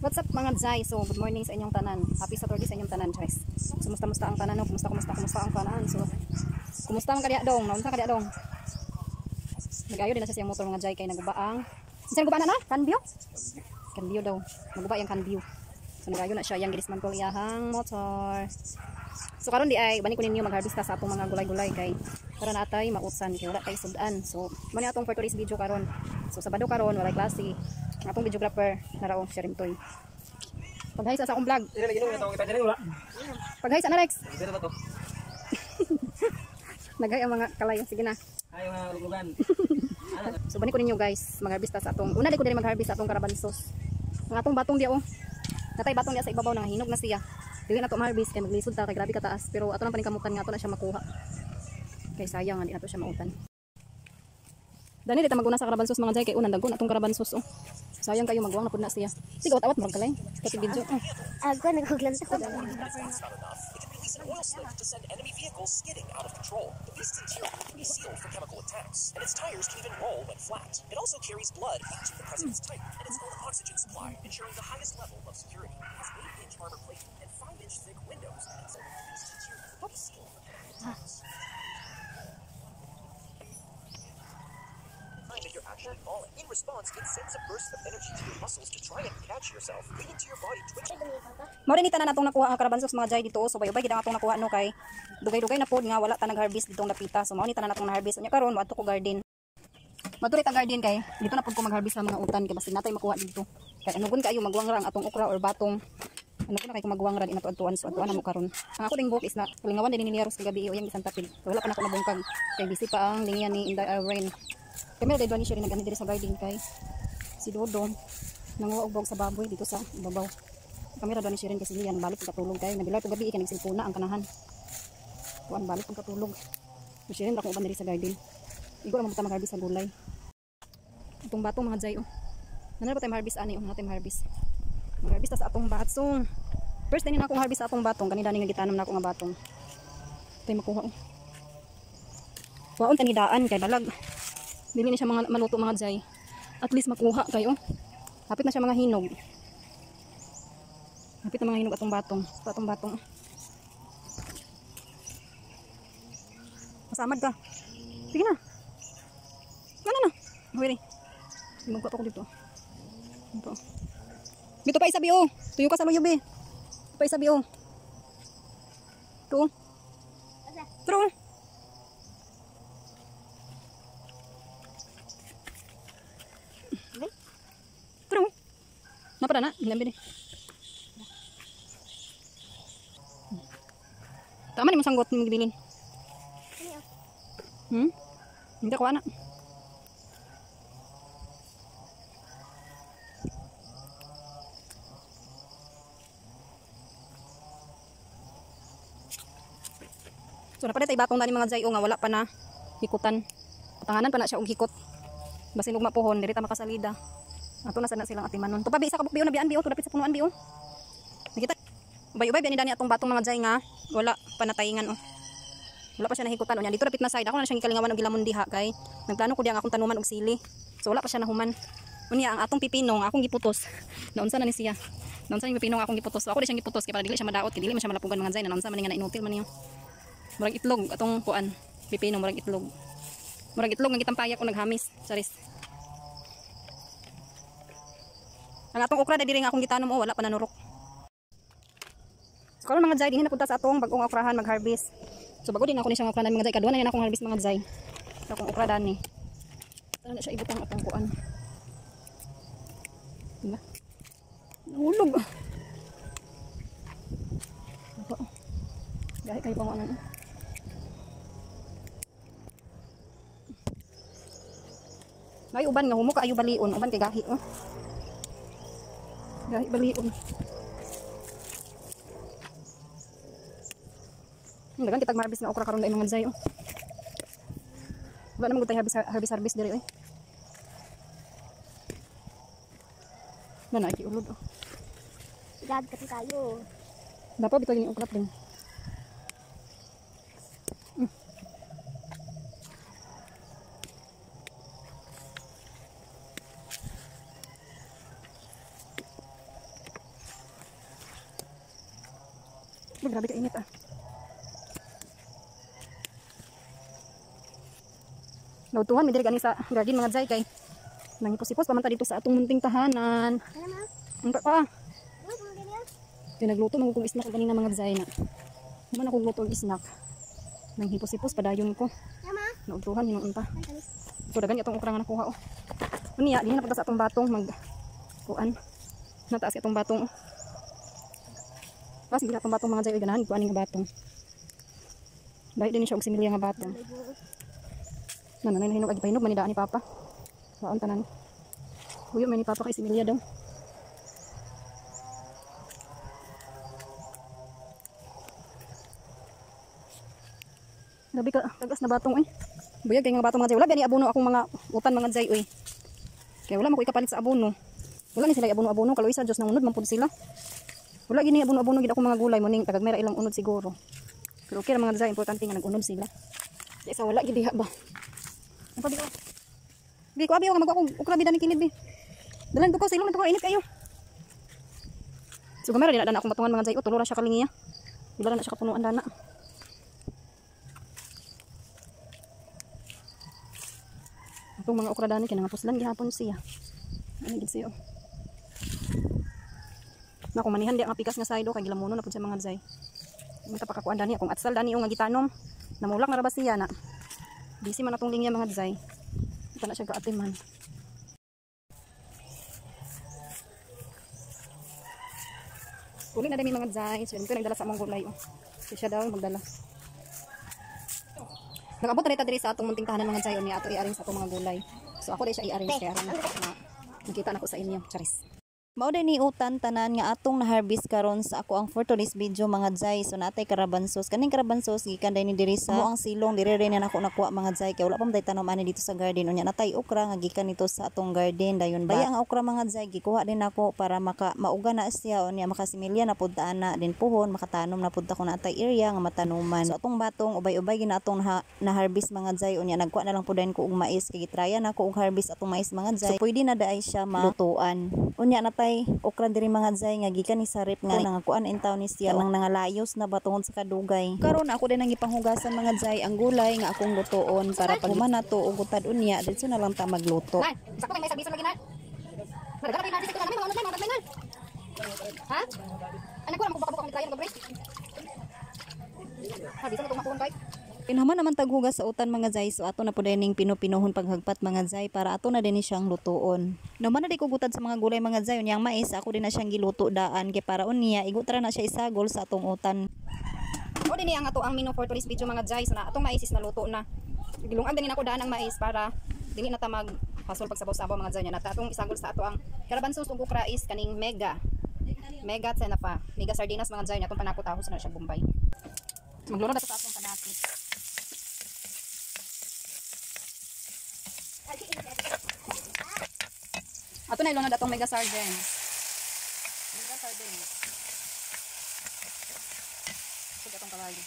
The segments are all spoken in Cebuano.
What's up, mga Jai? So, good morning sa inyong tanan. Happy Saturday sa inyong tanan, guys. So, kumusta ang tanan, no? Kumusta, kumusta, kumusta ang tanan? So, kumusta ang kadiya dong? Naunsa kadiya dong? Nag-ayo din na siya siyang motor, mga Jai, kay naguba ang... Saan naguba na na? Canview? Canview daw. Naguba yung canview. So, nag-ayo na siya yung gidismantle iyahang motor. So, karon di ay, bani ko ninyo mag-harvest ta sa atong mga gulay-gulay kay para natay mautsan kay wala tay sudan. So, mo ni atong for today's video karon. So, Sabado karon, walay klase. Ang atong videographer narao siya rintoy. Pag-hi sa akong vlog. Pag-hi sa na Rex. Naghay ang mga kalayo. Sige na. Ay, mga luglugan. So bani ko ninyo, guys, mag-harvest ta sa atong. Una di ko diri mag-harvest sa atong karabansos. Ang atong batong diya oh. Natay batong diya sa ibabaw, nang hinog na siya. Dili na to ma-harvest kay maglisod ta kay grabe kataas, pero ato nang paningkamutan nga ato na siya makuha. Kay sayang nga di nato siya mautan. Dani di ta maguna sa karabansos, mga jay, kay unang dagko na atong karabansos oh. Sayang kayo, magwang na pud na siya. Sige, awat-awat murag kalay. Pati video. Oh. Agwa naguglan sa ko. That's not enough. It can release an oil slick to send enemy vehicles skidding out of control. The beast's interior can be sealed for chemical attacks, and its tires can even roll when flat. It also carries blood into the president's tank and its own oxygen supply, ensuring the highest level of security. It has 8-inch armor plating and 5-inch thick windows, and the beast's interior can be sealed for chemical attacks. Time that you're actually falling. In response, it sends a burst of energy to your muscles to try and catch yourself, leading to your body twitching. Mao rin ni tanan atong nakuha ang karabansos, mga jay, dito. So bayubay gid ang atong nakuha no, kay dugay-dugay na pod nga wala ta nag-harvest ditong dapita. So mao ni tanan atong na-harvest. Unya karon moadto ko garden. Madto ta garden kay dito na pod ko mag-harvest sa mga utan kay basig natay makuha dito. Kay anugon kaayo magwang ra ang atong okra or batong. Ano ko na kay kung magwang ra di na to adtuan, so adtuan na mo karon. Ang ako ding buhok is na kalingawan din ni Ros kagabi o yang isang tapil. So, wala pa nako nabungkag kay busy pa ang lingyan ni Inday Irene. Kami ra dito ni siya rin nag diri sa garden kay si Dodong nanguha og bawg sa baboy dito sa ibabaw. Kami ra ni siya rin kasi yan balik pagkatulog kay nabilar pag gabi kay nagsilpuna ang kanahan. Kuan balik pagkatulog. So siya rin ra kung uban diri sa garden. Igo ra man ta mag-harvest sa gulay. Itong batong, mga jay, oh. Nana ba tayo harvest ani oh, natin harvest. Mag-harvest ta sa atong batong. First din na akong harvest sa atong batong kanina ni nga gitanom na ako nga batong. Tayo makuha oh. Waon tanidaan kay balag. Dili ni siya mga maluto, mga jay. At least makuha kayo. Hapit na siya mga hinog. Hapit na mga hinog atong batong. Ito atong batong. Masamad ka. Sige na. Ano na? Huwiri. Magkuha pa ko dito. Ito. Dito pa isa bi oh. Tuyo ka sa luyo bi. Dito pa isa bi oh. Ito. True. True. Napa na? Hinambi ni. Tama ni mo sanggot ni magbilin. Hindi ko ana. So napalit ay batong dani, mga jay, nga wala pa na hikutan. Patanganan pa na siya og hikot. Basin ug mapuhon diri ta makasalida. Ato na sana silang atimanon. Tupa bi isa ka bukbiyo na bian bi oh, dapit sa punuan bi oh. Nakita. Ubay-ubay bian ni dani atong batong, mga jay, nga wala pa natayingan oh. Wala pa siya nahikutan unya dito dapit na side. Ako na siyang gikalingawan og gilamon diha kay nagplano ko diha ang akong tanuman og sili. So wala pa siya nahuman. Unya ang atong pipino nga akong giputos. Naunsa na ni siya? Naunsa ni pipino nga akong giputos? So ako di siyang giputos kay para dili siya madaot kay dili man siya malapugan, mga jay, na naunsa man ni nga na inutil man niya. Murag itlog atong kuan. Pipino murag itlog. Murag itlog nga gitampayak o naghamis. Charis. Ang atong okra diri nga akong gitanom oh, wala pa nanurok. So karon, mga jay, dinhi na punta sa atong bag-ong okrahan mag-harvest. So bago din ako ni siyang okrahan, mga jay, kaduha na yan akong harvest, mga jay. Sa akong okra dani. Tara na siya ibutang atong kuan. Diba? Nahulog. Ito. Gahi kayo pang ano. Ay, uban nga humo kaayo balion, uban kay gahi oh. Gahi balion. Dagan kitag harvest nga okra karon dai, mga jay, oh. Wala naman gud tay harvest harvest harvest diri oy. Na na ulod oh. Gag ka kayo. Dapat bitaw ni okra din. Grabe ka init ah. Nautuhan mi diri gani sa garden mga jay kay nangipos-ipos pa man ta dito sa atong munting tahanan. Ang pa. Pinagluto man kong snack ganina mga jay na. Human akong luto og snack. Nanghipos-ipos padayon ko. Nautuhan hinuon pa. So dagan atong okra nga nakuha oh. Unya dinhi na punta sa atong batong mag kuan. Nataas atong batong oh. Kasi atong batong mga jay ganahan ko ani nga batong. Dahil din siya og similya nga batong. Nananay na hinog agi pahinog man ni daan ni Papa. Waon tanan. Huyo man ni Papa kay similya daw. Grabe ka tagas na batong oy. Buyag kay nga batong mga jay. Wala gani abono akong mga utan mga jay oy. Kaya wala man ko ikapalit sa abono. Wala ni sila abono-abono kaloy sa Dios nangunod man pud sila. Wala gini abono-abono gid akong mga gulay mo ning tagagmay ra ilang unod siguro. Pero okay ra mga jay, importante nga nagunod sila. Kaya sa wala gid diha ba. Ang pabi ko. Bi ko abi nga magwa ko okra bida ni kilid bi. Dalan ko sa ilong nito ka init kayo. So gamay ra din na akong batungan mga jay. O tulo ra siya kalingiya. Di ba na siya kapunuan dana. Atong mga okra dani kay nangapuslan gihapon siya. Ano gid siya? Na kung manihan di ang pikas nga side kay gilamono na pud sa mga jay. Unta pa kakuan dani akong atsal dani nga gitanom. Namulak na ra ba siya na. Busy man atong linya mga jay. Ito na siya kaatiman. Uli na dami mga jay. So ito nagdala sa among gulay. Oh. So, siya daw magdala. Nag-abot na rita diri sa atong munting tahanan mga jay. Unya ato i-arrange sa atong mga gulay. So ako dai siya i-arrange kaya aron nakita na ko sa inyo. Charis. Mao din ni utan tanan nga atong na-harvest karon sa ako ang for today's video mga jay. So natay karabansos. Kaning karabansos gikan din ni diri sa mo ang silong diri rin na nako nakuha mga jay kay wala pa man tay tanom ani dito sa garden. Unya natay okra nga gikan nito sa atong garden dayon ba. Ang okra mga jay gikuha din nako para maka mauga na siya unya makasimilya na pud ta ana din puhon makatanom na pud ta kung natay area nga matanuman. So atong batong ubay-ubay gina atong na-harvest mga jay unya nagkuha na lang pud dayon ko og mais kay gitrya na ko og harvest atong mais mga jay. So pwede na daay siya malutuan. Unya natay okra diri mga jay nga gikan ni sa rep nga nangakuan in town ni siya nang nangalayos na ba tungod sa kadugay. Karon ako din ang gipanghugasan mga jay ang gulay nga akong lutoon para pag human nato og utad unya didto na lang ta magluto. Nay, sakto kay may sabiso lagi na. Madaghan pa yung mga unod mga unod. Ha? Anak ko lang buka-buka ang trayan gabre. Ha, bisan ko makuha kay. Pinhaman naman taghugas sa utan mga jay, so ato na po din ning pinupinuhon paghagpat mga jay para ato na din ni siyang lutoon. Naman na di ko gutad sa mga gulay mga jay, unyang mais ako din na siyang giluto daan kay para unya igutra na siya isagol sa atong utan. O din ang ato ang menu for today's video mga jay, so na atong mais is naluto na. Gilungag din ako daan ang mais para dili na ta mag hasol pagsabaw-sabaw mga jay, na atong isagol sa ato ang karabansos ug okra is kaning mega. Mega tsena pa. Mega sardinas mga jay, atong panakot ahos na siya Bombay. Magluro na ta sa atong panakot. Ato na ilunod atong mega sardines. Mega sardines. Sug atong kalayo.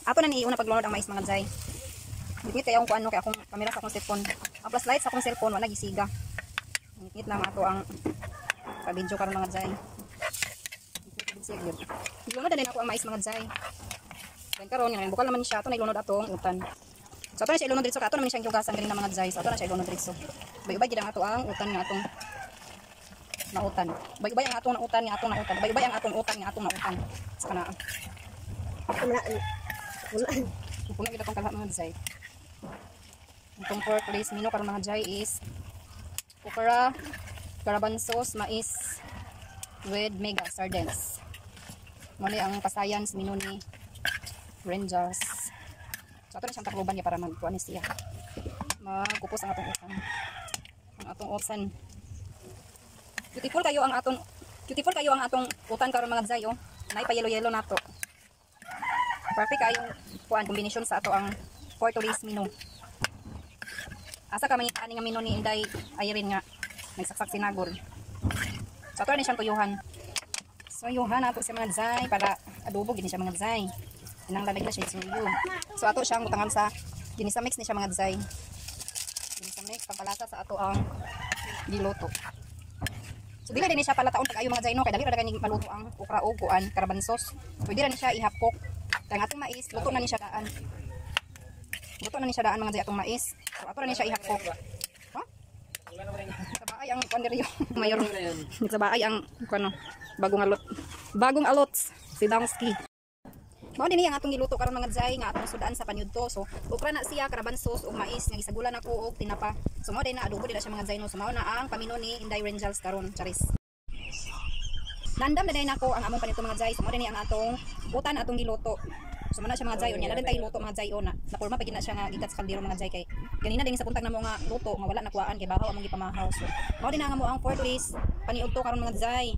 Ato na niiuna paglunod ang mais mga jay. Ngit kay akong kuano kay akong kamera sa akong cellphone. Ang flashlight sa akong cellphone wala gisiga. Ngit lang ato ang pa-video karon mga jay. Ilunod na din ako ang mais mga jay. Then karon nga bukal naman siya ato na ilunod atong utan. So ato na siya ilunod dito, ato naman siyang gihugasan ganin mga jay. So ato na siya ilunod dito. Ubay-ubay gid ang ato ang utan nga atong nautan. Ubay-ubay ang atong nautan nga atong nautan. Ubay-ubay ang atong utan nga atong nautan. Sa kana. Wala. Wala. Puno gid atong kalha mga jay. Itong for today's menu karon mga jay is okra, karabansos, mais with mega sardines. Mo ni ang pasayan sa menu ni Rangers. So ato na siyang takluban niya para magkuan ni siya. Magkupos ang atong utan. Ang atong utan. Beautiful kayo ang atong utan karon mga jay oh. Nay pa yellow-yellow nato. Perfect kayong kuan combination sa ato ang for today's menu. Asa ka mangita ani nga menu ni Inday Irene nga nagsaksak sinagol. So ato na siyang tuyuhan. So yuhan nato sa mga jay para adobo gini siya mga jay. Inang lamig na siya suyo. So ato siyang butangan sa ginisa mix ni siya mga jay. Ginisa mix pampalasa sa ato ang Giluto. So dili din siya palataon pag ayo, mga jay, no, kay dali ra kani maluto ang okra og kuan, karabansos. Pwede ra ni siya i-half cook. Kay ang atong mais, luto na ni siya daan. Luto na ni siya daan, mga jay, atong mais. So ato ra ni siya i-half cook. Ha? Sa baay ang kuan diri, mayor. Sa baay ang kuan, no, bagong alot. Bagong alot si Dongski. Mao din ang atong giluto karon, mga jay, nga atong sudaan sa panyudto. So okra na siya, karabansos ug mais nga gisagulan nako og tinapa. So mao din na, adobo din na siya, mga jay, no. So mao na ang pamino ni Inday Rangels karon, charis. Nandam na din nako ang among panito, mga jay. So mao din ang atong utan, atong giluto. So mao na siya, mga jay, unya na din tayo luto, mga jay, na. Naporma pa gid na siya nga gikat sa kaldero, mga jay, kay ganina din sa buntag na mo nga luto nga wala nakuhaan kay bahaw among gipamahaw. So mao din ang amo ang 4 days paniudto karon, mga jay.